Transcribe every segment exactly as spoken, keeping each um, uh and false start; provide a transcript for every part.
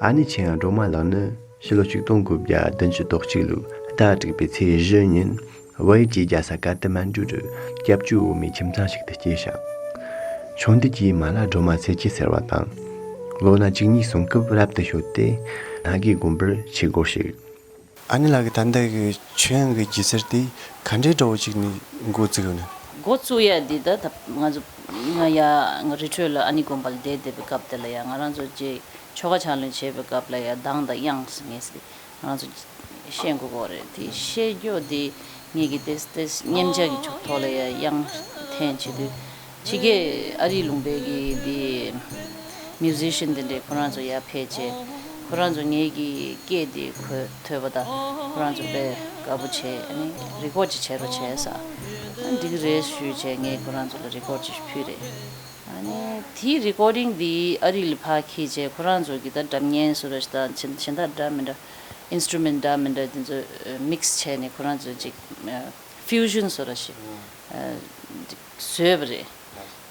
ཨ་ནེ་ཆེན་སྒྲོལ་མ་ལགས་ནི་ཕྱི་ལོ་ཆིག་སྟོང་དགུ་བརྒྱ་བདུན་ཅུ་དོན་གཅིག་ལོའི་ཟླ་དྲུག་པའི་ཚེས་བཞི་ཉིན་བལ་ཡུལ་གྱི་རྒྱལ་ས་ཀ་ཏི་མན་ཌུ་རུ་སྐྱབས་བཅོལ་བོད་མིའི་ཁྱིམ་ཚང་ཞིག་ཏུ་སྐྱེས་ཤིང་། ཆུང་དུས་ཀྱི་མ་ལ་སྒྲོལ་མ་ཚེ་སྐྱིད་ཟེར་བ་དང་། ལོ་ན་བཅུ་གཉིས་སོན་སྐབས་རབ་ཏུ་ཤོད་དེ་སྣ་དགུའི་དགོན་པར་ཆོས་སྒོར་ཞུགས། ཨ་ནེ་ལགས་ཀྱིས་ད་ལྟ་གི་ཆོས་དབྱིངས་ཀྱི་སྒྱུ་རྩལ་དེ་ག་འདྲའི་འདྲ་བོ་ཅིག་ནས་འགོ་བཙུགས་ཡོད་ན། འགོ་བཙུགས་ཡ་འདི་ད་ད་ང་ཚོ་ང་ཡ་ང་རི་ཁྲོད་ལ་ཨ་ནེ་དགོན་པ་ལ་བསྡད་བསྡད་པའི་སྐབས་དེ་ལ་ཡ་ང་རང་ཚོ་རྗེས་ཆོ་ག་ཕྱག་ལེན་བྱེད་པའི་སྐབས་ལ་ཡ་གདངས་དང་དབྱངས་ཟེར་ངེས་ཟེར་ང་རང་ཚོ་ཤེས་དགོས་ཀྱི་རེད། དེ་ཤེས་རྒྱུ་དེ་ངེད་ཀྱི་དེ་དེ་མཉེན་ཆས་ཀྱི་ཕྱོགས་ཐོག་ལ་ཡ་དབྱངས་འཐེན་བྱེད་དུས། ཕྱི་རྒྱལ་ཨ་རིའི་ལུང་པའི་གི་དེ་མིའུ་ཟི་ཤན་དེ་འདྲས་ཁོ་རང་ཚོ་ཡར་ཕེབས་བྱས། ཁོ་རང་ཚོ་ངེད་ཀྱི་སྐད་དེ་གོ་ཐོས་པ་དང་ཁོ་རང་ཚོ་དཔེ་དགའ་པོ་བྱས། ཨ་ནི་རི་ཀོཌ་ཅིག་བྱེད་རོགས་བྱས་ས། ཨ་འགྲིག་གི་རེད་ཞུས་བྱས་ངས་ཁོ་རང་ཚོ་ལ་རི་ཀོཌ་ཅིག་ཕུལ་རེད། ཨ་ནི་དེའི་རི་ཀོཌ་ཌིང་དེ་ཨ་རི་ལ་ཕར་འཁྱེར་བྱས་ཁོ་རང་ཚོ་གི་ད་སྒྲ་སྙན་བཟོ་འདྲ་ཞིག་དང་གཞན་གཞན་དག་འདྲ་མི་འདྲ་ཨིན་སི་ཊུ་མེན་ཊི་འདྲ་མི་འདྲ་དེ་ཚོ་མིག་སི་བྱས་ནས་ཁོ་རང་ཚོ་ཅིག་ཕིའུ་ཤན་བཟོ་འདྲ་ཞིག་བཟོས་པ་རེད།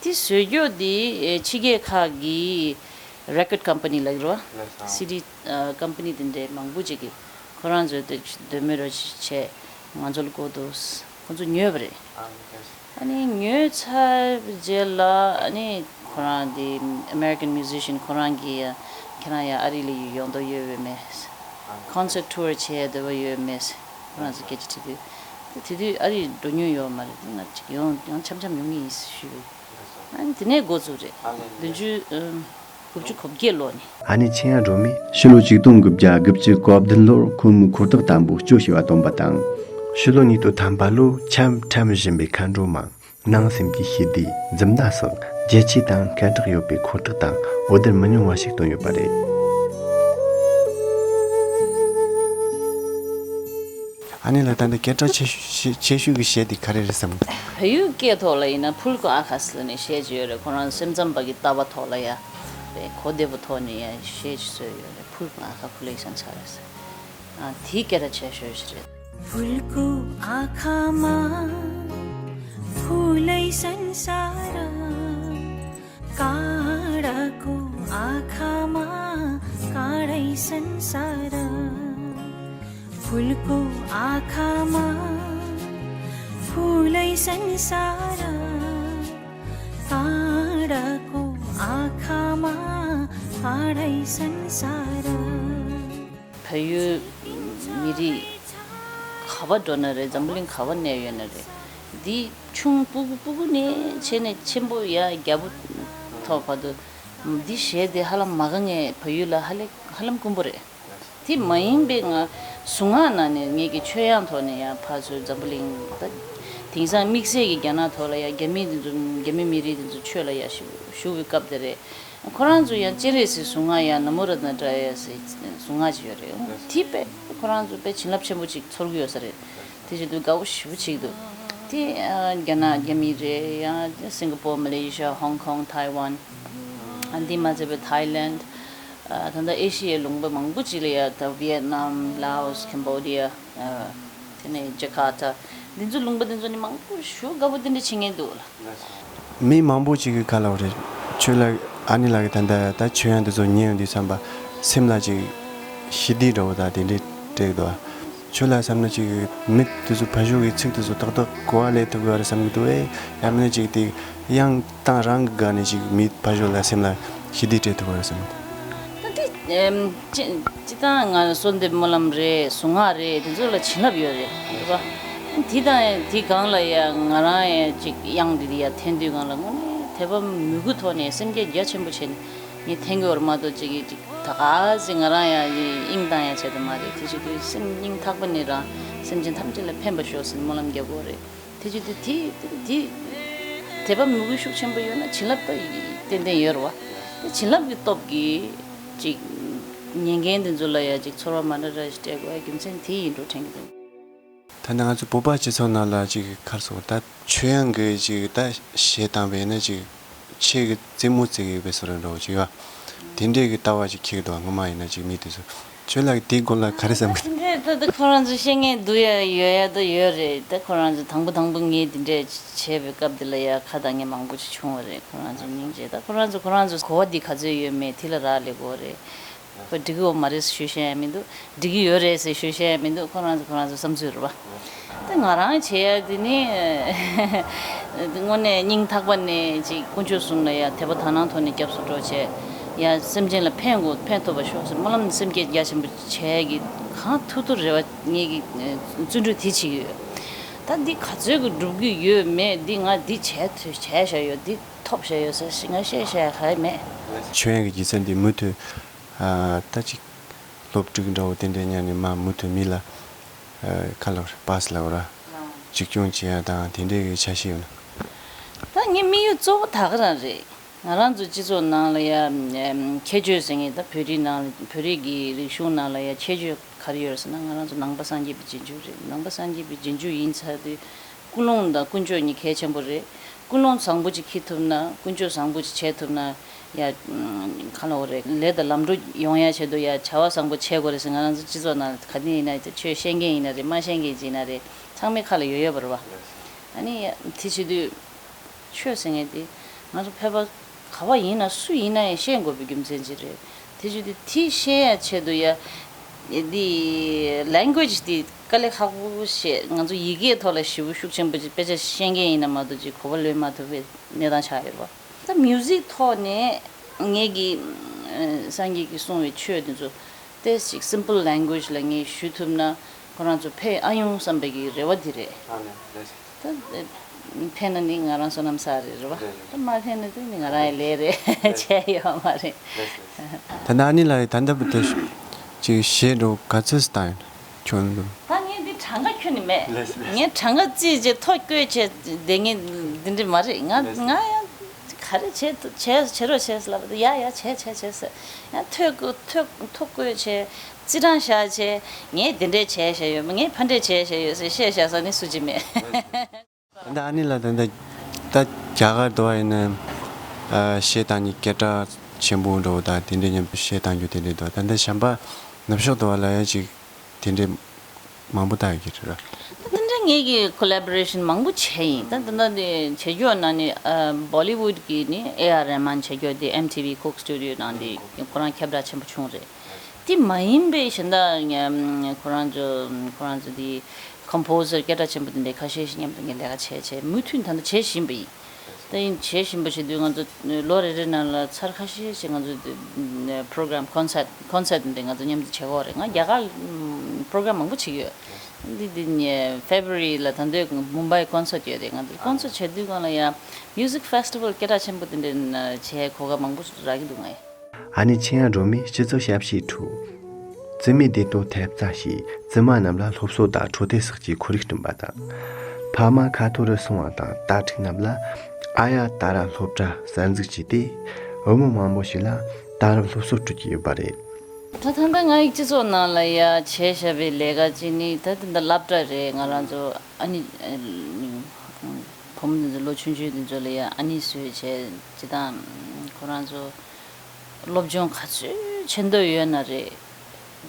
དེ་བཟོ་རྒྱུ་དེ་ཕྱི་རྒྱལ་ཁག་གི་རེ་ཀོཌ་ཀམ་པ་ནི་ལབ་ཀྱི་རེད་བ། སི་ཌི་ཀམ་པ་ནི་དེ་འདྲའི་མང་པོ་ཅིག་གིས་ཁོ་རང་ཚོའི་དེ་འདོད་མོས་རོགས་བྱས་ང་ཚོ་ལ་བསྐུར་འདུག་ཁོ་ཚོ་ཉོས་པ་རེད། ཨ་ནི་ཉོས་ཚར་རྗེས་ལ་ཨ་ནི་ཁོ་རང་དེ་American musician ཁོ་རང་གིས་ཡ་ཁྱེད་རང་ཡ་ཨ་རི་ལ་ཡོང་འདོད་ཡོད་པས་མེད། ཀོན་སར་ཊི་ཊུར་བྱེད་འདོད་པ་ཡོད་མེད། ཁོ་རང་ཚོ་སྐད་ཆ་དྲིས་དུས། དེ་དུས་ཨ་རི་འགྲོ་མྱོང་ཡོད་མ་རེད། དེ་ང་ཅིག་ཡོང་ཡང་འཆམ་འཆམ་ཡོང་གི་ཡིན་ཞུས་པས། ཨ་ནི་དེ་ནས་འགོ་བཙུགས་རེད། བདུན་ཅུ་ཨུམ་དགུ་བཅུ་གོ་བརྒྱད་ལོ་ནས། ཨ་ནེ་ཆེན་སྒྲོལ་མས་ཕྱི་ལོ་ཆིག་སྟོང་དགུ་བརྒྱ་དགུ་བཅུ་གོ་བདུན་ལོར་ཁོ་མོའི་འཁོར་ཐག་དང་པོ་གཅོད་བྱས་པ་བཏོན་པ་དང་། ཕྱི་ལོ་ཉིས་སྟོང་ཐམ་པ་ལོར་འཆམ་འཁྲབ་བཞིན་པའི་མཁའ་འགྲོ་མ། ནང་སེམས་ཀྱི་ཞི་བདེ། འཛུམ་མདངས་སོགས་རྒྱ་ཆེ་དང་སྐད་གྲགས་ཡོད་པའི་འཁོར་ཐག་དང་འོད་སྡེར་མི་ཉུང་བ་ཞིག་བཏོན་ཡོད་པ་རེད། ཨ་ནེ་ལགས་ད་ལྟ་སྐད་གྲགས་ཆེ་ཤོས་ཆེ་ཤོས་ཀྱི་གཞས་དེ་ག་རེ་རེད་བསམ་གི། བལ་ཡུལ་སྐད་ཐོག་ལ་ཡིན་ན་ཕུལ་ཀོ་ཨ་ཁ་ཟེར་ནས་གཞས་ཅིག་ཡོད་རེད། ཁོ་རང་སེམས་ཙམ་པ་གི་ལྟ་བ་ཐོག་ལ་ཡ་དཔེ་གོ་བདེ་པོ་ཐོག་ནས་ཡ་གཞས་ཅིག་བཟོས་ཡོད་རེད། ཕུལ་ཀོ་ཨ་ཁ་ཕུ་ལེ་ཤང་ཆ་རེད་ཟེར། ཨ་དེ་སྐད་གྲགས་ཆེ་ཤོས་ཤིག་རེད། फुलको आँखामा फुलै संसार, काँडाको आँखामा काँडै संसार। फुलको आँखामा फुलै संसार, काँडाको आँखामा काँडै संसार। བལ་ཡུལ་མི་རིགས་ག་པར་འགྲོ་ན་རེད། འཛམ་བུ་གླིང་ག་པར་གནས་ཡོད་ན་རེད། འདི་ཆུང་སྤུ་གུ་སྤུ་གུ་ནས་བྱས་ནས་ཆེན་པོ་ཡ་རྒྱ་བོ་ཐོག་བར་དུ་འདི་གཞས་དེ་ཧ་ལམ་མ་གོ་མཁན་བལ་ཡུལ་ལ་ཧ་ལས་ཧ་ལམ་དཀོན་པོ་རེད། དེ་མ་ཡིན་པའི་ང་གཟུངས་སྔགས་ནང་ནས་ངེད་ཀྱི་ཆོས་དབྱངས་ཐོག་ནས་ཡང་ཕར་ཚུར་འཛམ་བུ་གླིང་ད་དེང་སང་དམིགས་བསལ་གྱི་རྒྱ་ནག་ཐོག་ལ་ཡང་རྒྱ་མི་འདི་ཚོ་རྒྱ་མི་མི་རིགས་འདི་ཚོ་ཆོས་ལ་ཡང་ཞུགས་པའི་སྐབས་དེ་རེད། ཁོ་རང་ཚོ་ཡང་སྤྱན་རས་གཟིགས་གཟུངས་སྔགས་ཡང་ན་མོ་རཏྣ་ཏྲ་ཡ་ཟེར་གཟུངས་སྔགས་ཅིག་ཡོད་རེད། དེ་དཔེ་ཁོ་རང་ཚོ་དཔེ་བྱིན་རླབས་ཆེན་པོ་ཅིག་ཚོར་གྱི་ཡོད་ས་རེད། དེ་བྱེད་དུས་དགའ་པོ་ཞེ་པོ་ཅིག་འདུག་དེ་ཨ་རྒྱ་ནག་རྒྱ་མི་རེད། ཡང་སིང་ག་པོར། མ་ལེ་ཤི་ཡ། ཧོང་ཀོང་། ཐའེ་ཝན། ཨ་འདི་མ་ཚད་པའི་ཐའི་ལེནཌ། ཨ་ད་ལྟ་ཨེ་ཤི་ཡའི་ ལུང་པ་མང་པོ་ཅིག་ལ་ཡ། ད་ཝི་ཡེད་ནམ། ལའོ་སི། ཀེམ་བོ་ཌི་ཡ། ཨ་དེ་ནས་ཇ་ཀར་ཏ། འདི་ཚོ་ལུང་པ་འདི་ཚོ་ནི་མང་པོ་ཞེ་དགའ་པོ་དེ་འདྲ་བྱེད་མཁན་འདུག་ལ། མི་མང་པོ་ཅིག་གི་ཁ་ལ་རེད། ཁྱོད་ལ་ཨ་ནེ་ལགས་ཀྱིས་ད་ལྟ་ད་ཆོས་དབྱངས་འདི་ཚོ་ཉན་ཡོང་དུས་ཙམ་པ་སེམས་ལ་ཅིག་ཞི་བདེ་འདྲ་བོ་དང་དེ་འདྲས་སྤྲད་འདུག་ཨ། ཁྱོད་ལ་བསམ་ན་ཅིག་མི་དེ་ཚོ་ཕར་ཕྱོགས་ཀྱི་ཚིག་དེ་ཚོ་ཏག་ཏག་གོ་བ་ལེན་ཐུབ་ཀྱི་ཡོད་རེད་བསམ་གྱི་འདུག་ཨེ། ཡང་མིན་ན་ཅིག་དེ་དབྱངས་གཏོང་རང་གི་སྒང་ནས་ཅིག་མི་ཕར་ཕྱོགས་ལ་སེམས་ལ་ཞི་བདེ་སྤྲད་ཐུབ་ཀྱི་ཡོད་རེད་བསམ་གྱི་འདུག་ད་དེ་ཨེམ་སྤྱི་སྤྱི་བཏང་ང་གསོལ་འདེབས་སྨོན་ལམ་རེད། གཟུངས་སྔགས་རེད། དེ་ཚོ་ལ་བྱིན་རླབས་ཡོད་རེད། རེད་པ། དེ་དང་དེ་སྒང་ལ་ཡ་ང་རང་ཡ་ཅིག་དབྱངས་འདི་དེ་ཡ་འཐེན་དུས་སྒང་ལ་དངོས་གནས་དད་པ་མོས་གུས་ཐོག་ནས་སེམས་བསྐྱེད་རྒྱ་ཆེན་པོ་བྱས་ནས་ངས་འཐེན་གྱི་ཡོད་རེད་མ་གཏོགས་ཅིག་ཅིག་ད་ག་ཟེ་ང་རང་ཡང་དབྱིངས་བཏང་ཡ་བྱས་དུ་མ་རེད། དེ་བྱེད་དུས་སེམས་སྙིང་ཐག་པ་ནས་རང་སེམས་ཅན་ཐམས་ཅད་ལ་ཕན་པ་ཤོག་ཟེར་སྨོན་ལམ་རྒྱག་གི་ཡོད་རེད། དེ་བྱེད་དུས་དེ་དེ་དད་པ་མོས་གུས་ཤུགས་ཆེན་པོ་ཡོད་ན་བྱིན་རླབས་ད་ཏན་ཏན་ཡོད་རེད་བ། དེ་བྱིན་རླབས་ཀྱི་སྟོབས་ཀྱིས་ཅིག་ཉན་མཁན་དེ་ཚོ་ལ་ཡ་ཅིག་ཚོར་བ་མ་འདྲ་འདྲ་ཞིག་སྤྲད་དགོས་པའི་རྒྱུ་མཚན་དེ་ཡིན་འགྲོ་དྲན་གྱི་འདུག་ད་ནི་ང་ཚོ་བོད་པ་སྤྱི་ཚོགས་ནང་ལ་ཅིག་ག་རེ་ཟེར་དགོས། ད་ཆོས་དབྱངས་ཀྱི་ཅིག་ད་གཞས་བཏང་བས་ན་ཅིག་ཆོས་ཀྱི་རྩེད་མོ་རྩེ་གི་ཡོད་པའི་བཟོ་འདྲ་འདྲ་བོ་ཅིག་ཡོད། དེ་འདྲས་ཀྱི་ལྟ་བ་ཅིག་འཁྱེར་གྱི་འདུག་སྔོན་མ་ཡིན་ན་ཅིག་མི་དེ་ཚོ། ཁྱོད་ལ་དེའི་སྐོར་ལ་ག་རེ་བསམ་གྱི། དེ་འདྲས་ད་ལྟ་ཁོ་རང་ཚོ་བཤད་མཁན་འདུག་ཡ་ཡོད་ཡ་ད་ཡོད་རེད། ད་ཁོ་རང་ཚོ་དང་པོ་དང་པོ་ངས་དེ་འདྲས་བྱས་པའི་སྐབས་དེ་ལ་ཡ་ཁ་གདངས་མཁན་མང་པོ་ཅིག་བྱུང་བ་རེད། ཁོ་རང་ཚོ་སྙིང་རྗེ། ད་ཁོ་རང་ཚོ་ཁོ་རང་ཚོ་གོ་བ་འདི་ག་ཚོད་ཡོད་མེད་དེ་ལ་རག་ལས་དགོས་རེད། ཁོས་འགྲིག་གི་ཡོད་མ་རེད་ཟེར་ཞུ་ཤེས་ཡ་མི་འདུག་འགྲིག་གི་ཡོད་རེད་ཟེར་ཞུ་ཤེས་ཡ་མི་འདུག་ཁོ་རང་ཚོ་ཁོ་རང་ཚོ་བསམ་ཚུལ་རེད་པ། ད་ང་རང་བྱེད་ཡ་དེ་ནི་དངོས་གནས་སྙིང་ཐག་པ་ནས་ཅིག་དཀོན་མཆོག་གསུམ་ལ་ཡ་དད་པ་དག་སྣང་ཐོག་ནས་སྐྱབས་སུ་འགྲོ་བྱས་ཡ་སེམས་ཅན་ལ་ཕན་དགོས་ཕན་ཐོགས་པ་ཤོག་ཟེར་སྨོན་ལམ་སེམས་བསྐྱེད་རྒྱ་ཆེན་པོ་བྱེད་ཡ་གི་གང་ཐུབ་ཐུབ་རེ་བ་ངེད་ཀྱི་བརྩོན་འགྲུས་དེ་བྱེད་ཀྱི་ཡོད། ད་འདི་ག་ཚོད་ཀྱི་འགྲུབ་ཀྱི་ཡོད་མེད་འདི་ང་འདི་བྱས་ཐུབ་བྱས་བཞག་ཡོད་འདི་ཐོབ་བཞག་ཡོད་ཟེར་ཞིག་ང་བཤད་བཤད་ཡ་ག་ཡ་མེད། ཆོས་ཡང་གི་རྒྱལ་མཚན་འདི་མུ་མཐུད་ཨ་ད་ཅིག་སློབ་ཕྲུག་འདྲ་བོ་དེ་འདྲའི་ཉར་ནས་མ་མུ་མཐུད་མི་ལ་ཨ་ཁ་ལོ་པཱ་སི་ལ་འོ་ར་གཅིག་སྐྱོང་བྱེད་ཡ་དང་དེ་འདྲའི་གི་འཆར་གཞི་ཡོད་ན། ད་ངའི་དམིགས་ཡུལ་གཙོ་བོ་ད་ག་རང་རེད། ང་རང་ཚོ་སྤྱི་ཚོགས་ནང་ལ་ཡ་ཁྱད་ཆོས་ཟེར་མཁན་ད་བོད་རིགས་ནང་ལ་བོད་རིགས་ཀྱི་རིག་གཞུང་ནང་ལ་ཡ་ཁྱད་ཆོས་ག་རེ་ཡོད་རེད་ཟེར་ན་ང་རང་ཚོ་ནང་པ་སངས་རྒྱས་པའི་རྗེས་འཇུག་རེད། ནང་པ་སངས་རྒྱས་པའི་རྗེས་འཇུག་ཡིན་ཚར་དུས་ཀུན་སློང་དང་ཀུན་སྤྱོད་གཉིས་གལ་ཆེན་པོ་རེད། ཀུན་སློང་བཟང་པོ་ཅིག་འཁྱེར་ཐུབ་ན་ཀུན་སྤྱོད་བཟང་པོ་ཅིག་བྱེད་ཐུབ་ན་ཡ་ག་ལ་འོ་རེད་ལས་དང་ལམ་འགྲོ་ཡོང་ཡ་ཆེད་དུ་ཡ་བྱ་བ་བཟང་པོ་བྱེད་དགོས་རེད་ཟེར་ང་རང་ཚོ་སྤྱི་ཚོགས་ནང་ལ་ག་ནས་ཡིན་ན་ཆོས་བཤད་མཁན་ཡིན་ན་རེད་མ་བཤད་མཁན་ཅིག་ཡིན་ན་རེད་ཚང་མའི་ཁ་ལ་ཡོད་ཡོད་པ་རེད་བ། ཨ་ནི་ཡ་དེ་བྱེད་དུས། ཆོས་ཟེར་མཁན་དེ་ང་ཚོ་ཕལ་པ་ག་བ་ཡིན་ན་སུ་ཡིན་ན་ཡང་ཤེས་དགོས་པའི་རྒྱུ་མཚན་ཅིག་རེད། དེ་བཞིན་དུ་དེ་ཤེས་ཡ་ཆེད་དུ་ཡ་འདི་language་དེ་དཀའ་ལས་ཁག་པོ་བཤད་ང་ཚོ་ཡི་གེའི་ཐོག་ལ་ཞེ་པོ་ཤུགས་ཆེན་པོ་ཅིག་དཔེ་ཆ་ཤེས་མཁན་ཡིན་ན་མ་གཏོགས་ཅིག་གོ་བ་ལོན་མ་ཐུབ་པའི་གནས་སྟངས་ཆགས་ཡོད་རེད་བ། ད་music་ཐོག་ནས་ངེད་ཀྱི་སངས་རྒྱས་ཀྱིས་གསུངས་པའི་ཆོས་དེ་ཚོ་ཏོག་ཙམ་ཅིག་simple language་ལ་ངས་ཞུ་ཐུབ་ན་ཁོ་རང་ཚོ་ཕན་ཨ་ཡོང་བསམ་པའི་གི་རེ་བ་དེ་རེད། ད་ཕན་ན་ནི་ང་རང་བསོད་ནམས་བསགས་རེད་རེད་བ། ད་མ་ཕན་ན་དེ་ནི་ང་རང་ཡི་ལས་རེད་བྱས་ཡོད་མ་རེད། ད་ནི་ཨ་ནི་ལགས་ད་ལྟ་བུ་དེ་ཅིག་གཞས་འགྲོ་ག་ཚོད་སུ་བཏང་ཡོད་ཁྱོད་འདུག་ད་ངས་འདི་གྲངས་ཀ་ཁྱོན་ནས་མེད། ངས་གྲངས་ཀ་རྩིས་བྱས་ཐོ་བཀོད་བྱས་བསྡད་མཁན་འདི་འདྲ་མ་རེད་ང་ང་ཡང་ག་རེ་བྱས་བྱས་བྱེད་རོགས་བྱས་ལབ་ཡ་ཡ་བྱས་བྱས་བྱས་ཟེར་ཡང་ཐོ་བཀོད་ཐོ་ཐོ་བཀོད་བྱས། རྩི་གྲངས་བཞག་བྱས་ངས་དེ་འདྲས་བྱས་བཞག་ཡོད་མ་ངས་ཕ་འདྲས་བྱས་བཞག་ཡོད་ཟེར་བཤད་བཞག་ས་ནི་སུ་གཅིག་མེད། ད་ཨ་ནི་ལགས་ད་ལྟ་ད་རྒྱ་གར་དུ་བ་ཡིན་ན་ཨ་གཞས་བཏང་ནི་སྐད་གྲགས་ཆེན་པོ་འགྲོ་བ་དང་དེ་འདྲས་མཉམ་དུ་གཞས་བཏང་རྒྱུ་དེ་འདྲས་འདུག་ད་ལྟ་གཞན་པ་ནུབ་ཕྱོགས་དུ་བ་ལ་ཡང་ཅིག་དེ་འདྲས་མང་པོ་བཏང་ཡོད་ཀྱི་རེད་ར། ད་དེ་འདྲས་ངེད་ཀྱི་collaboration་མང་པོ་བྱས་ཡིན་ད་ད་ལྟ་དེ་བྱེད་རྒྱུ་ན་ནི་ཨ་Bollywood་གི་ནི་ཨེ་ཨར་རེ་མན་བྱེད་རྒྱུ་དེ་ཨེམ་ཐི་ཝི་Coke Studio་ནང་དེ་ཁོ་རང་ཁྱབ་བསྒྲགས་ཆེན་པོ་བྱུང་རེད། དེ་མ་ཡིན་པའི་གཞན་དག་ཁོ་རང་ཚོ་ཁོ་རང་ཚོ་དེ་composer་སྐད་གྲགས་ཆེན་པོ་དེ་འདྲའི་ཁ་ཤས་ཤིག་མཉམ་དུ་ངས་ལས་ཀ་བྱས་བྱས་མུ་མཐུད་ད་ལྟ་བྱེད་བཞིན་པ་ཡིན། ད་ཡིན་བྱེད་བཞིན་པ་བྱེད་དུས་ང་ཚོ་ལོ་རེ་རེ་ནང་ལ་ཚར་ཁ་ཤས་ཤིག་ང་ཚོ་program concert concert་འདི་ང་ཚོ་མཉམ་དུ་བྱེད་ཀྱི་ཡོད་རེད་ང་རྒྱ་གར་program་མང་པོ་བྱེད་ཀྱི་ཡོད། འདི་འདི་February་ལ་ད་ལྟའི་Mumbai concert་ཡོད་རེད་ང་ཚོ་concert་བྱེད་དུས་སྒང་ལ་ཡང་music festival་སྐད་གྲགས་ཆེན་པོ་དེ་འདྲ་བྱེད་གོ་སྐབས་མང་པོ་རག་གི་འདུག་ང་ཡིན། ཨ་ནེ་ཆེན་ཡ་སྒྲོལ་མས་སྤྱི་ཚོགས་ཞབས་ཕྱིའི་ཁྲོད། བཙུན་མའི་བདེ་དོན་ཐེབས་རྩ་ཞེས་བཙུན་མ་རྣམས་ལ་སློབ་གསོ་དང་འཕྲོད་བསྟེན་སོགས་ཀྱི་ཁོར་ཡུག་བསྐྲུན་པ་དང་། ཕ་མ་ཁ་ཐོར་རུ་སོང་བ་དང་དྭ་ཕྲུག་རྣམས་ལ་ཨ་ཡ་ད་ར་སློབ་གྲྭ་གསར་འཛུགས་བྱས་ཏེ་བུ་མོ་མང་པོ་ཞིག་ལ་ད་ར་སློབ་གསོ་སྤྲོད་ཀྱི་ཡོད་པ་རེད། ད་ད་ལྟ་ང་ཡི་སྤྱི་ཚོགས་ནང་ལ་ཡ་བྱས་བཞག་པའི་ལས་ཀ་ཅིག་ནི་ད་ད་ལྟ་སློབ་གྲྭ་རེད་ང་རང་ཚོ་ཨ་ནི་བུ་མོ་འདི་ཚོ་ལོ་ཆུང་ཆུང་འདི་ཚོ་ལ་ཡ་ཨ་ནི་བཟོས་བྱས་ཅི་དང་ཁོ་རང་ཚོ། སློབ་སྦྱོང་ག་ཚོད་བྱེད་འདོད་ཡོད་ན་རེད།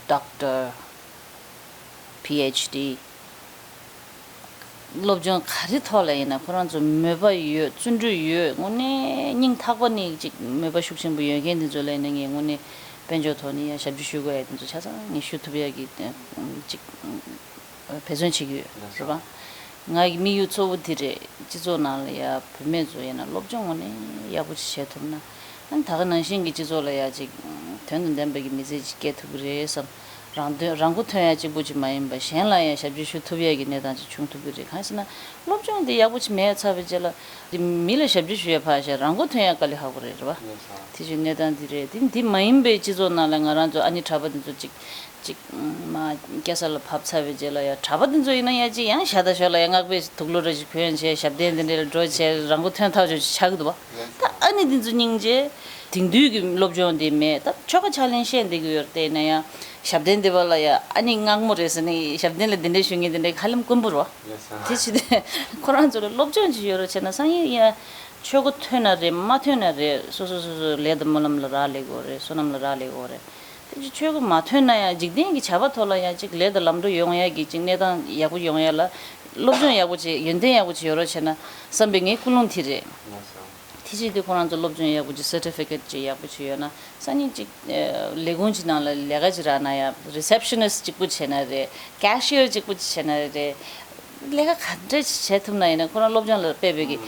Doctor, PhD། སློབ་སྦྱོང་ག་རེ་ཐོག་ལ་ཡིན་ན་ཁོ་རང་ཚོ་མོས་པ་ཡོད་བརྩོན་འགྲུས་ཡོད་དངོས་གནས་སྙིང་ཐག་པ་ནས་ཅིག་མོས་པ་ཤུགས་ཆེན་པོ་ཡོད་མཁན་དེ་ཚོ་ལ་ཡིན་ན་ངས་དངོས་གནས་དཔལ་འབྱོར་ཐོག་ནས་ཡང་ཞབས་ཕྱི་ཞུ་དགོས་ཡ་དེ་ཚོ་ཆ་ཚང་ངས་ཞུ་ཐུབ་ཡ་གི་ཅིག་འབད་བརྩོན་བྱེད་ཀྱི་ཡོད་རེད་པ། ང་ཡི་དམིགས་ཡུལ་གཙོ་བོ་དེ་རེད། སྤྱི་ཚོགས་ནང་ལ་ཡ་བུད་མེད་ཚོ་ཡིན་ན་སློབ་སྦྱོང་ངོ་ནས་ཡག་པོ་ཅིག་བྱེད་ཐུབ་ན། ཨ་ནི་ད་ག་ནང་བཞིན་གྱི་སྤྱི་ཚོགས་ལ་ཡ་ཅིག་དོན་དང་ལྡན་པའི་གི་མི་ཚེ་ཅིག་སྐྱེལ་ཐུབ་ཀྱི་རེད་བསམ། རང་དོན་རང་མགོ་ཐོན་ཡ་གཅིག་པུ་ཅིག་མ་ཡིན་པ་གཞན་ལ་ཡང་ཞབས་ཕྱི་ཞུ་ཐུབ་ཡ་གི་གནས་སྟངས་ཅིག་བྱུང་ཐུབ་ཀྱི་རེད། གང་ཡིན་ཟེར་ན་སློབ་སྦྱོང་དེ་ཡག་པོ་ཅིག་མེད་ཚར་བའི་རྗེས་ལ་དེ་མི་ལ་ཞབས་ཕྱི་ཞུ་ཡ་ཕར་བཞག་རང་མགོ་ཐོན་ཡ་དཀའ་ལས་ཁག་པོ་རེད་རེད་བ། དེ་བཞིན་གནས་སྟངས་འདི་རེད། དེ་འདི་མ་ཡིན་པའི་སྤྱི་ཚོགས་ནང་ལ་ང་རང་ཚོ་ཨ་ནེ་གྲྭ་པ་འདི་ཚོ་ཅིག་ཅིག་མ་སྐྱེ་ས་ལ་བབས་ཚར་བའི་རྗེས་ལ་ཡ་གྲྭ་པ་འདི་ཚོ་ཡིན་ན་ཡ་ཅིག་ཡང་ཞག་དང་ཞོགས་ལ་ཡ་སྔགས་པས་དུག་ལོག་རེ་ཞིག་གོན་བྱས་ཞབས་བརྟན་འདི་འདྲ་ལ་འགྲོ་བྱས་རང་མགོ་ཐོན་ཐག་ཆོད་ཅིག་ཆགས་ཀྱི་འདུག་བ། ད་ཨ་ནེ་འདི་ཚོ་སྙིང་རྗེ། དེང་དུས་ཀྱི་སློབ་སྦྱོང་འདི་མེད་ད་ཆོལ་ཁ་ཕྱག་ལེན་བཤད་འདི་གི་ཡོད་རེད་ན་ཡང་ཞབས་བརྟན་འདི་བ་ལ་ཡ་ཨ་ནེ་སྔགས་མོ་རེད་ཟེར་ནས་ཞབས་བརྟན་ལ་འདི་འདྲ་ཞུ་མཁན་འདི་འདྲ་ཧ་ལམ་དཀོན་པོ་རེད་བ། དེ་ཕྱི་དེ་ཁོ་རང་ཚོ་ལ་སློབ་སྦྱོང་ཅིག་ཡོད་རོགས་བྱས་ན་སང་ཉིན་ཡ། ཆོས་སྒོ་ཐོན་ན་རེད་མ་ཐོན་ན་རེད་སོ་སོ་སོ་སོ་ལས་དང་སྨོན་ལམ་ལ་རག་ལས་དགོས་རེད་བསོད་ནམས་ལ་རག་ལས་དགོས་རེད། དེ་ཅིག་ཆོས་སྒོ་མ་ཐོན་ན་ཡང་འཇིག་རྟེན་གྱི་བྱ་བ་ཐོག་ལ་ཡང་ཅིག་ལས་དང་ལམ་འགྲོ་ཡོང་ཡ་གི་ཅིག་གནས་སྟངས་ཡག་པོ་ཡོང་ཡ་ལ་སློབ་སྦྱོང་ཡག་པོ་ཅིག་ཡོན་ཏན་ཡག་པོ་ཅིག་ཡོད་རོགས་བྱས་ན་བསམ་པའི་ངའི་ཀུན་སློང་དེ་རེད། དེ་ བྱེད་དུས་ཁོ་རང་ཚོ་སློབ་སྦྱོང་ཡག་པོ་ཅིག་certificate་ཅིག་ཡག་པོ་ཅིག་ཡོད་ན་སང་ཉིན་ཅིག་ལས་ཁུངས་ཅིག་ནང་ལ་ལས་ཀ་ཅིག་རག་ན་ཡང་receptionist་གཅིག་པུ་བྱས་ན་རེད། cashier་གཅིག་པུ་ཅིག་བྱས་ན་རེད། ལས་ཀ་ག་འདྲ་ཅིག་བྱེད་ཐུབ་ན་ཡིན་ན་ཁོ་རང་སློབ་སྦྱོང་ལ་དཔེ་བོད་ཀྱི་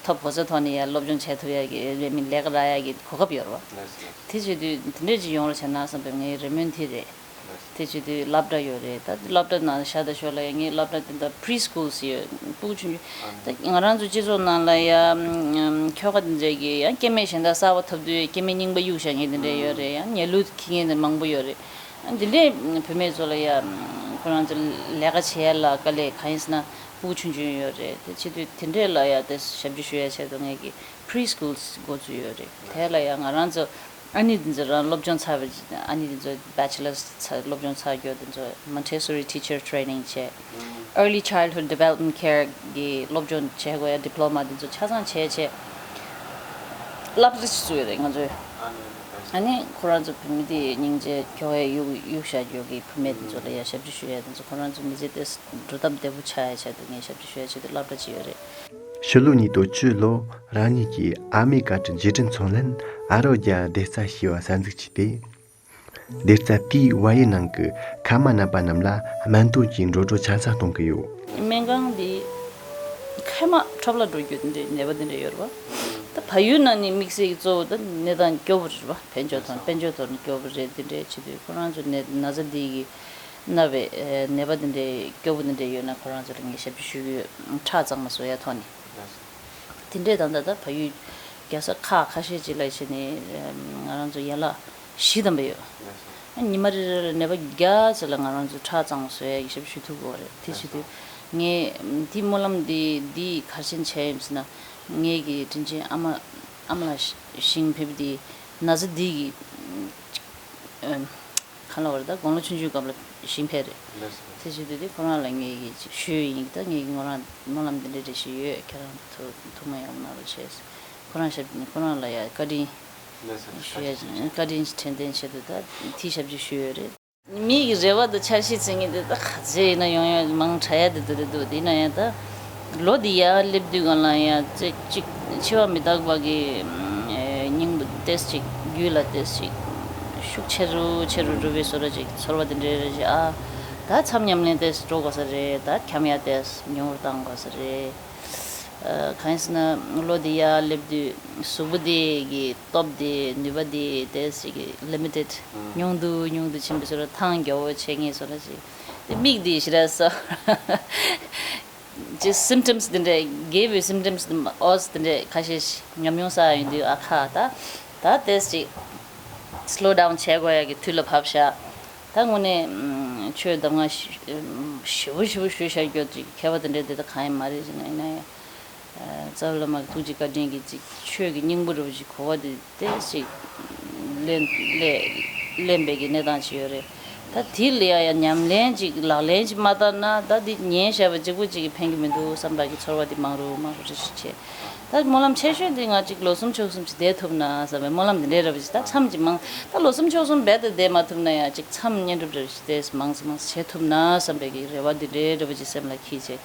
ཐོབ་གོ་ས་ཐོག་ནས་ཡང་སློབ་སྦྱོང་བྱེད་ཐུབ་ཡག་གི་ལས་ཀ་རག་ཡག་གི་གོ་སྐབས་ཡོད་རེད་བ། དེ་བྱེད་དུས་དེ་འདྲས་ཅིག་ཡོང་རོགས་བྱས་ན་བསམ་པའི་ངའི་རེ་སྨོན་དེ་རེད། དེ་བྱེད་དུས་སློབ་གྲྭ་ཡོད་རེད། ད་སློབ་གྲྭ་ནང་བཞག་ད་ཞོར་ལ་ཡང་ངའི་སློབ་གྲྭ་དེ་འདྲ་preschool་ཡོད། ཕྲུ་གུ་ཆུང་ཆུང་། ད་ང་རང་ཚོ་སྤྱི་ཚོགས་ནང་ལ་ཡང་ཁྱོ་ག་དེ་འདྲས་ཀྱི་ཡང་སྐྱེ་དམན་གཞན་དག་གསར་པ་ཐོབ་དུས་སྐྱེ་དམན་རྙིང་པ་གཡུག་བཞག་མཁན་དེ་འདྲས་ཡོད་རེད། ཡང་ཉལ་ལུགས་འཁྱེར་མཁན་དེ་མང་པོ་ཡོད་རེད། འདི་འདྲས་བུད་མེད་ཚོ་ལ་ཡང་ཁོ་རང་ཚོ་ལས་ཀ་བྱེད་ཡ་ལ་དཀའ་ལས་གང་ཡིན་ཟེར་ན་ཕྲུ་གུ་ཆུང་ཆུང་ཡོད་རེད། དེ་བྱེད་དུས་དེ་འདྲས་ལ་ཡང་དེ་ཞབས་ཕྱི་ཞུ་ཡ་ཆེད་དུ་ངས་ཀྱི་preschools་འགོ་བཙུགས་ཡོད་རེད། དེ་ལ་ཡང་ང་རང་ཚོ་ཨ་ནེ་འདི་ཚོ་རང་སློབ་སྦྱོང་ཚར་བའི་ཨ་ནེ་འདི་ཚོ་bachelor's་ཚར་སློབ་སྦྱོང་ཚར་རྒྱུ་འདི་ཚོ་Montessori teacher training་བྱས། early childhood development care་གི་སློབ་སྦྱོང་བྱེད་དགོས་ཡ་diploma་འདི་ཚོ་ཆ་ཚང་བྱས་བྱས་སློབ་གྲྭ་ཞིག་བཙུགས་ཡོད་རེད་ང་ཚོས། ཨ་ནི་ཁོ་རང་ཚོ་བུད་མེད་དེ་སྙིང་རྗེ་ཁྱོ་གའི་གཡུག་གཡུག་བཞག་རྒྱུ་གི་བུད་མེད་འདི་ཚོ་ལ་ཡ་ཞབས་ཕྱི་ཞུ་ཡ་འདི་ཚོ་ཁོ་རང་ཚོ་མི་ཚེ་དེ་འགྲོ་སྟངས་བདེ་པོ་ཆགས་ཡ་ཆེད་དུ་ངས་ཞབས་ཕྱི་ཞུ་ཡ་ཆེད་དུ་སློབ་གྲྭ་ཅིག་ཡོད་རེད། ཕྱི་ལོ་ཉིས་སྟོང་བཅུ་ལོ་རང་ཉིད་ཀྱིས་ཨ་མེ་ཀ་ཏྲི་འཇིགས་སྐྲུན་ཚོང་ལྷན་ཨ་རོ་རྒྱ་སྡེ་རྩ་ཞེས་པ་གསར་འཛུགས་བྱས་ཏེ། སྡེ་རྩ་དེའི་བལ་ཡུལ་ནང་གི་ཁལ་མ་ནད་པ་རྣམས་ལ་སྨན་དོན་གྱི་འགྲོ་གྲོན་ཆ་ཚང་གཏོང་གི་ཡོད། སྨན་ཁང་འདི་ཁལ་མ་འཁྲབ་ལ་འགྲོ་རྒྱུ་འདི་འདྲའི་ནད་པ་འདི་འདྲ་ཡོད་རེད་བ། ད་བལ་ཡུལ་ནང་ནི་དམིགས་བསལ་གྱི་གཙོ་བོ་ད་གནས་སྟངས་སྐྱོ་བོ་རེད་བ། དཔལ་འབྱོར་ཐོག་དཔལ་འབྱོར་ཐོག་ནས་སྐྱོ་བོ་རེད། འདི་འདྲའི་བྱེད་དུས་ཁོ་རང་ཚོ་ནད་ན་ཚ་འདི་གི་ན་བའི་ནད་པ་འདི་འདྲའི་སྐྱོ་བོ་འདི་འདྲའི་ཡོད་ན་ཁོ་རང་ཚོ་ལ་ངས་ཞབས་ཕྱི་ཞུ་གི་ཡོད། ཁྲག་གཙང་མ་བཟོ་ཡ་ཐོག་ནས། དེ་འདྲས་ད་ལྟ་ད་བལ་ཡུལ་རྒྱལ་ས་ཁག་ཁ་ཤས་ཅིག་ལ་བྱས་ནས་ང་རང་ཚོ་ཡན་ལག་བཞི་ཙམ་པ་ཡོད། ཉི་མ་རེ་རེ་ལ་ནད་པ་བརྒྱ་ཙམ་ལ་ང་རང་ཚོ་ཁྲག་གཙང་མ་བཟོ་ཡ་གི་ཞབས་ཞུ་ཐུབ་དགོས་རེད། དེ་བྱེད་དུས་ངས་འདི་སྨོན་ལམ་འདི་འདི་ག་རེ་བྱས་ནས་བྱས་ཡིན་ཟེར་ན་ངས་ཀྱི་དྲིན་ཆེན་ཨ་མ་ཨ་མ་ལགས་ཞིང་ཕེབས་འདི་ན་ཚ་འདི་གི་གང་ལ་བར་ད་དགུང་ལོ་ཆུང་ཆུང་སྐབས་ལ་ཞིང་ཕེབས་རེད། དེ་བྱེད་དུས་དེ་ཁོ་རང་ལ་ངས་ཀྱི་ཅིག་ཞུས་ཡིན། ད་ངས་ཀྱི་ངོ་རང་སྨོན་ལམ་འདི་འདྲ་རེ་ཞིག་ཡོད། ཁྱེད་རང་ཐུགས་ཐུགས་མ་ཡོང་གནང་རོགས་བྱས། ཁོ་རང་ཞབས་ཁོ་རང་ལ་ཡ་བཀའ་དྲིན་ཞུ་ཡ་བཀའ་དྲིན་དྲན་རྟེན་ཆེད་དུ་ད་དེ་ཞབས་ཕྱི་ཞུས་ཡོད་རེད། མི་གི་རེ་བ་དང་འཆར་གཞི་ཟེར་མཁན་དེ་ད་ག་ཚད་ཡིན་ན་ཡོང་ཡ་མང་དྲགས་ཡ་དེ་འདྲ་རེད་འདུག་དེ་ཡིན་ན་ཡང་ད་ལོ་འདི་ཡར་སླེབས་དུས་སྒང་ལ་ཡང་ཚེ་གཅིག་འཆི་བ་མི་རྟག་པ་གི་སྙིང་པོ་ཏོག་ཙམ་ཅིག་རྒྱུད་ལ་ཏོག་ཙམ་ཅིག་ཤུགས་ཆེ་རུ་ཆེ་རུ་འགྲོ་བའི་བཟོ་འདྲ་ཅིག་ཚོར་བ་དེ་འདྲ་རེ་ཅིག་ཨ་ད་མཚམས་ཉམས་ལེན་ཏོག་ཙམ་འགྲོ་དགོས་ས་རེད། ད་འཁྱམ་ཡ་ཏོག་ཙམ་ཉུང་རུ་བཏང་དགོས་ས་རེད། གང་ཡིན་ཟེར་ན་ལོ་འདི་ཡར་སླེབས་དུས་གཟུགས་པོ་འདི་གི་སྟོབས་དེ་ནུས་པ་དེ་ཏོག་ཙམ་ཅིག་གི་limited་ཉུང་དུ་ཉུང་དུ་ཕྱིན་པའི་བཟོ་འདྲ་ཐང་རྒྱལ་པོ་བྱེད་མཁན་བཟོ་འདྲ་ཅིག་དེ་མིག་དེ་ཞེ་དྲག་སོ། ཅི་symptoms་དེ་འདྲ་རྒས་པའི་symptoms་དེ་འོ་དེ་འདྲ་ཁ་ཤས་ཉམས་མྱོང་བསགས་ཡོང་དུས་ཨ་ཁ་ད་ད་ཏོག་ཙམ་ཅིག་slow down་བྱེད་དགོས་ཡ་གི་དུས་ལ་བབས་ཤག་ད་དངོས་གནས་ཆོས་གདམས་ངག་ཞེ་པོ་ཞེ་པོ་ཞུས་བཞག་རྒྱུ་ཅིག་མཁས་པ་དེ་འདྲ་དེ་ད་གང་ཡང་མ་རེད་ཟེར་ན་ཡིན་ན་ཡང་། རྩ་བའི་བླ་མ་གི་ཐུགས་རྗེ་བཀའ་དྲིན་གྱིས་ཅིག་ཆོས་ཀྱི་སྙིང་པོ་རེད་པ་ཅིག་གོ་བ་དེ་ཏོག་ཙམ་ཅིག་ལེན་ལེན་ལེན་པའི་གི་གནས་སྟངས་ཅིག་ཡོད་རེད། ད་དེ་ལ་ཡ་ཡ་ཉམས་ལེན་ཅིག་ལག་ལེན་ཅིག་མ་བསྟར་ན་ད་འདི་ཉན་བཞག་པ་གཅིག་པུ་ཅིག་གིས་ཕན་གྱི་མི་འདུག་བསམ་པ་གི་ཚོར་བ་དེ་མང་རུ་མང་རུ་རེ་ཞིག་བྱས། ད་སྨོན་ལམ་ཆེ་ཤོས་དེ་ང་ཅིག་ལོ་གསུམ་ཕྱོགས་གསུམ་ཅིག་བསྡད་ཐུབ་ན་བསམ་པའི་སྨོན་ལམ་དེ་འདྲའི་རེད་པ་ཅིག་ད་མཚམས་ཅིག་མང་ད་ལོ་གསུམ་ཕྱོགས་གསུམ་རྦད་དེ་བསྡད་མ་ཐུབ་ན་ཡང་ཅིག་མཚམས་བསྙེན་སྒྲུབ་རེ་ཞིག་བསྡད་མང་ཙམ་མང་ཙམ་བྱེད་ཐུབ་ན་བསམ་པའི་གི་རེ་བ་དེ་འདྲའི་རེ་བ་ཅིག་སེམས་ལ་འཁྱེར་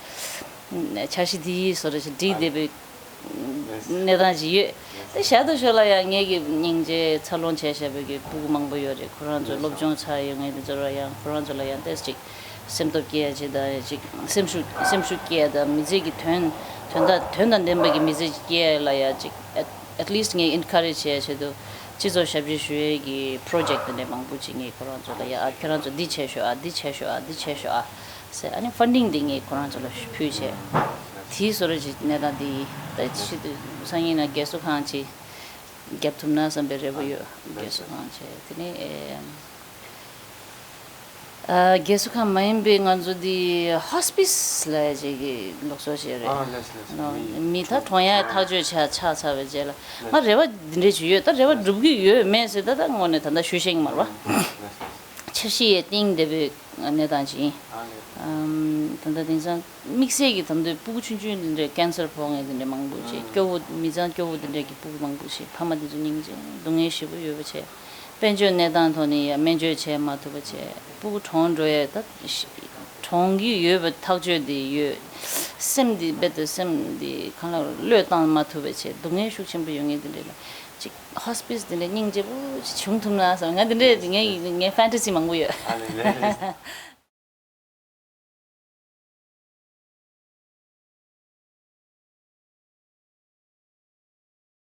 བྱས། འཆར་གཞི་འདིའི་བཟོ་འདྲ་ཞིག་བསྒྲིགས་བསྡད་པའི་གནས་སྟངས་ཤིག་ཡོད། དེ་ཞར་དུ་ཞོར་ལ་ཡང་ངེད་ཀྱི་སྙིང་རྗེ་འཚར་ལོངས་བྱས་བཞག་པའི་གི་སྤུ་གུ་མང་པོ་ཡོད་རེད། ཁོ་རང་ཚོ་སློབ་སྦྱོང་ཚར་ཡོང་མཁན་དེ་ཚོ་ལ་ཡང་ཁོ་རང་ཚོ་ལ་ཡང་ཏོག་ཙམ་ཅིག་སེམས་སྟོབས་སྐྱེ་ཡ་ཅིག་དང་ཅིག་སེམས་ཤུགས་སེམས་ཤུགས་སྐྱེ་ཡ་དང་མི་ཚེ་གི་དོན་དོན་དག་དོན་དང་ལྡན་པ་གི་མི་ཚེ་ཅིག་སྐྱེ་ཡ་ལ་ཡང་ཅིག at at least ངས་encourage་བྱེད་ཡ་ཆེད་དུ་སྤྱི་ཚོགས་ཞབས་ཕྱི་ཞུ་ཡའི་གི་project་དེ་འདྲ་མང་པོ་ཅིག་ངས་ཁོ་རང་ཚོ་ལ་ཡ་ཨ་ཁྱེད་རང་ཚོ་འདི་བྱས་ཤོག་ཨ་འདི་བྱས་ཤོག་ཨ་འདི་བྱས་ཤོག་ཨ། ཟེར་ཨ་ནི་ཕན་ཌིང་འདི་ངས་ཁོ་རང་ཚོ་ལ་ཕུལ་བྱས། དེའི་བཟོ་འདྲ་ཅིག་གནས་སྟངས་འདི་ད་ཕྱི་དུས་སང་ཉིན་ན་རྒས་གསོ་ཁང་ཅིག་རྒྱབ་ཐུབ་ན་བསམ་པའི་རེ་བ་ཡོད། རྒས་གསོ་ཁང་བྱས་དེ་ནས་ཨེ་ཨ་རྒས་གསོ་ཁང་མ་ཡིན་པའི་ང་ཚོ་འདི་ཧོ་སི་པིས་ལབ་ཡ་ཅིག་གི་ལུགས་སྲོལ་ཞིག་རེད། ཨ་ལགས་ལགས་ནོ། མི་མི་ད་གྲོངས་ཡ་ཐག་གཅོད་ཆགས་ཆགས་ཚར་བའི་རྗེས་ལ་ང་རེ་བ་འདི་འདྲས་ཅིག་ཡོད། ད་རེ་བ་འགྲུབ་ཀྱི་ཡོད་མེད་ཟེར་ད་ད་དངོས་གནས་ད་ལྟ་ཞུ་ཤེས་ཀྱི་མ་རེད་བ། འཆར་གཞི་ཡས་གཏིང་འདེབས་པའི་གནས་སྟངས་ཅིག་ཡིན། ཨ་ལས། ཨམ། ད་ལྟ་དེང་སང་དམིགས་བསལ་གྱི་ད་ལྟ་སྤུ་གུ་ཆུང་ཆུང་འདི་འདྲའི་ཀན་སར་ཕོག་མཁན་འདི་འདྲའི་མང་པོ་ཅིག་སྐྱོ་བོ་མི་ཚང་སྐྱོ་བོ་འདི་འདྲའི་གི་སྤུ་གུ་མང་པོ་ཞིག་ཕ་མ་འདི་ཚོ་སྙིང་རྗེ་སྡུག་བསྔལ་ཞེ་པོ་ཡོད་པ་བྱས། དཔལ་འབྱོར་གནས་སྟངས་ཐོག་ནས་ཡང་སྨན་བཅོས་བྱས་མ་ཐུབ་པ་བྱས་སྤུ་གུ་གྲོངས་འགྲོ་ཡས་ད་ཤི་ གྲོངས་ཀྱི་ཡོད་པའི་ཐག་གཅོད་དེ་ཡོད། སེམས་འདི་རྦད་དེ་སེམས་འདི་གང་ལ་བློས་བཏང་མ་ཐུབ་པའི་ཆེད་སྡུག་བསྔལ་ཤུགས་ཆེན་པོ་ཡོད་ངེས་དེ་འདྲས་ལ། ཅིག་ཧོ་སི་པིས་དེ་འདྲས་སྙིང་རྗེ་པོ་ཅིག་བྱུང་ཐུབ་ན་བསམ། ང་དེ་འདྲས་ངའི་ངའི་ཕན་ཊ་སི་མང་པོ་ཡོད། ཨ་ལེ་ལེ་ལེ།